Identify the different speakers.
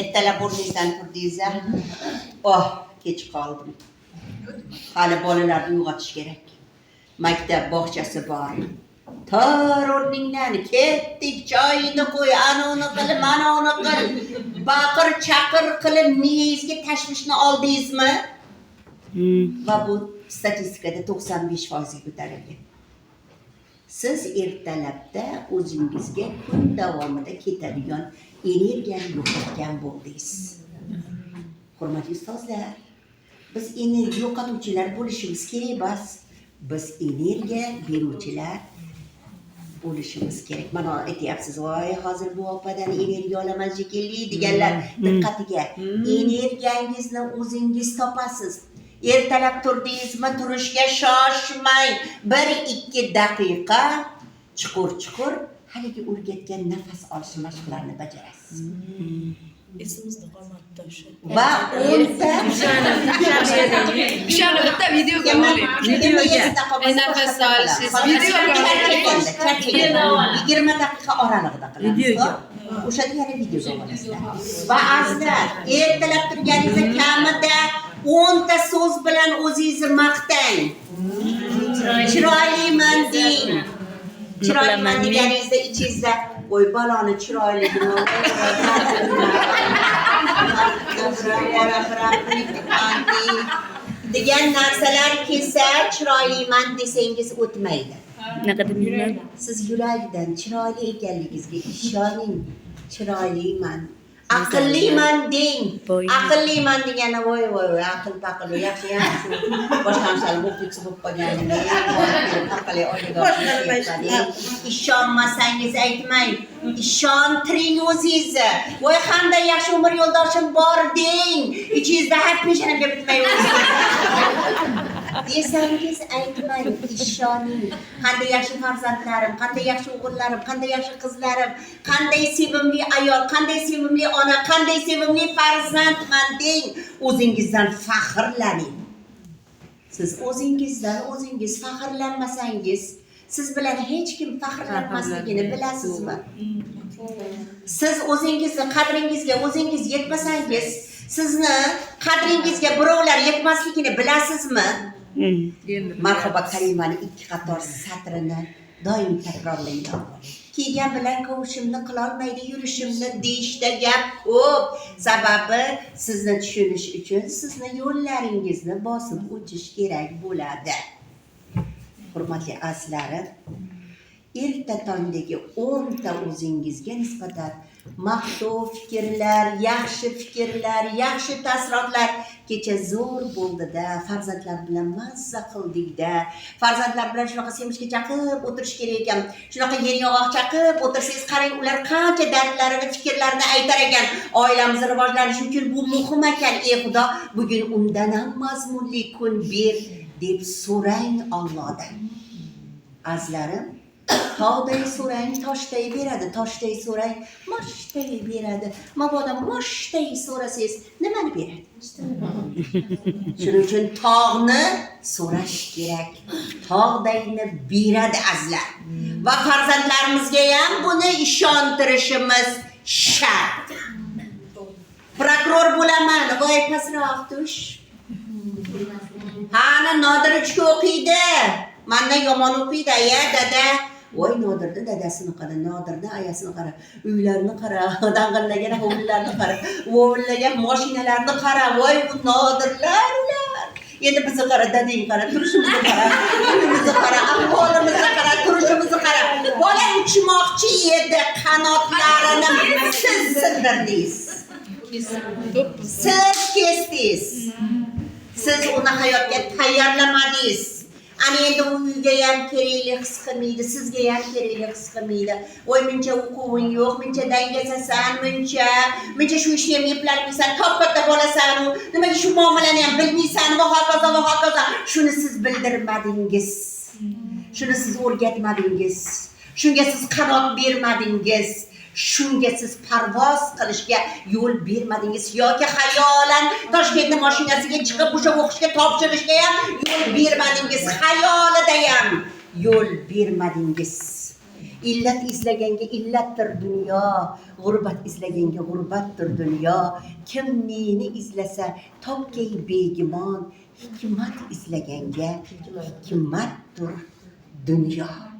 Speaker 1: Ertalab o'rningizdan turdingiz, "Oh, kech qoldim, hali bolalarni uyg'otish kerak, maktab, bog'chasi bor." Tur o'rningdan, ketdik, choyingni qo'y, anavini qil, manavini qil, baqir chaqir qilib miyangizga tashvishni oldingizmi? Va bu statistikada 95%ga ko'tarilgan. Siz ertalabda o'zingizga kun davomida ketadigan energiyani yo'qotgan bo'ldingiz. Hurmatli ustozlar, biz energiya yo'qotuvchilar bo'lishimiz kerak emas, biz energiya beruvchilar bo'lishimiz kerak. Mana aytyapsiz, "Voy, hozir bu opadan energiya olaman shekilli", deganlar diqqatiga: energiyangizni o'zingiz topasiz. Ertalab turdingizmi, turishga shoshmang, 1-2 daqiqa chuqur chuqur haligi o'rgatgan nafas olish mashqlarini bajarasiz.
Speaker 2: Esimizda qolmabdi o'sha.
Speaker 1: Va 10 ta
Speaker 3: O'shani bitta videoga oling.
Speaker 1: Videoga.
Speaker 3: Nafas olishingiz.
Speaker 1: Videoga. Charchaganda, 20 daqiqa oralig'ida qilamiz.
Speaker 2: Videoga.
Speaker 1: O'shanda yana videoga olasizlar. Va azizlar, ertalab turganingizda kamida 10 ta so'z bilan o'zingizni maqtang. "Chiroyliman" deng. "Chiroyliman" deganingizda ichingizda, "Voy, baloni chiroyligini, degan narsalar kelsa, "Chiroyliman" desangiz o'tmaydi.
Speaker 2: Unaqa demayman.
Speaker 1: Siz yurakdan chiroyli ekanligingizga ishoning. "Chiroyliman, aqlliman" deng.
Speaker 2: Boy.
Speaker 1: "Aqlliman" degani, voy, voy, voy, aql paql yaxshi ham shu boshlang'ich o'qituvchisi bo'lib qolganim, aqli oylik. Ishonmasangiz aytmang, ishontiring o'zingizni. "Voy, qanday yaxshi umr yo'ldoshim bor" deng. Ichingizda "Ha, peshonamga bitmay" desangiz aytmang, ishoning. "Qanday yaxshi farzandlarim, qanday yaxshi o'g'illarim, qanday yaxshi qizlarim, qanday sevimli ayol, qanday sevimli ona, qanday sevimli farzandman" deng. O'zingizdan faxrlaning. Siz o'zingizdan o'zingiz faxrlanmasangiz, siz bilan hech kim faxrlanmasligini bilasizmi? Siz o'zingizni qadringizga o'zingiz yetmasangiz, sizni qadringizga birovlar yetmasligini bilasizmi? Marhabo Karimani ikki qator satrini doim takrorlayman. "Kiygan bilan kavushimni qilolmaydi yurishimni" deyishda gap ko'p. Sababi sizni tushunish uchun sizni yo'llaringizni bosib o'tish kerak bo'ladi. Hurmatli azizlarim, erta tongdagi 10 ta o'zingizga nisbatan maqtov fikrlar, yaxshi fikrlar, yaxshi taassurotlar. "Kecha zo'r bo'ldi-da, farzandlar bilan mazza qildik-da, farzandlar bilan shunaqa semishka chaqib o'tirish kerak ekan, shunaqa yer yong'oq chaqib o'tirsangiz, qarang, ular qancha dardlarini, fikrlarini aytar ekan, oilamiz rivojlanishi uchun bu muhim ekan, ey Xudo, bugun undan ham mazmunli kun ber" deb so'rang Ollohdan. Azizlarim, tog'day so'rang, toshday beradi, toshday so'rang, moshday beradi. Mabodo moshday so'rasangiz, nimani beradi? Shuning uchun tog'ni so'rash kerak, tog'dayni beradi, azizlar. Va farzandlarimizga ham buni ishontirishimiz shart. "Prokuror bo'laman." Voy, pastroq tush. Hani Nodir 3ga o'qiydi, mandan yomon o'qiydi. Aya, dada, voy, Nodirni dadasini qara, Nodirni ayasini qara, uylarini qara, dang'illagan hovlilarni qara, vovillagan moshinalarni qara, voy, bu Nodirlar ular. Endi bizni qara, dadang qara, turishimizni qara, uyimizni qara, ahvolimizni qara, turishimizni qara. Bola uchmoqchi edi, qanotlarini siz sindirdingiz, siz kesdingiz, siz uni hayotga tayyorlamadingiz. Ana endi u uyga ham kerakli his qilmaydi, sizga ham kerakli his qilmaydi. "Voy, muncha o'quving yo'q, muncha dangasasan, muncha muncha shu ishni ham eplolmaysan, top katta bo'lasan, u nimaga shu muomalani ham bilmaysan" va hokazo, va hokazo. Shuni siz bildirmadingiz, shuni siz o'rgatmadingiz, shunga siz qanot bermadingiz, shunga siz parvoz qilishga yo'l bermadingiz yoki xayolan Toshkentni mashinasiga chiqib, o'sha o'qishga topshirishga ham yo'l bermadingiz, xayolida ham yo'l bermadingiz. Illat izlaganga illatdir dunyo, g'urbat izlaganga g'urbatdir dunyo. Kim neni izlasa topgay begumon, hikmat izlaganga hikmatdir dunyo.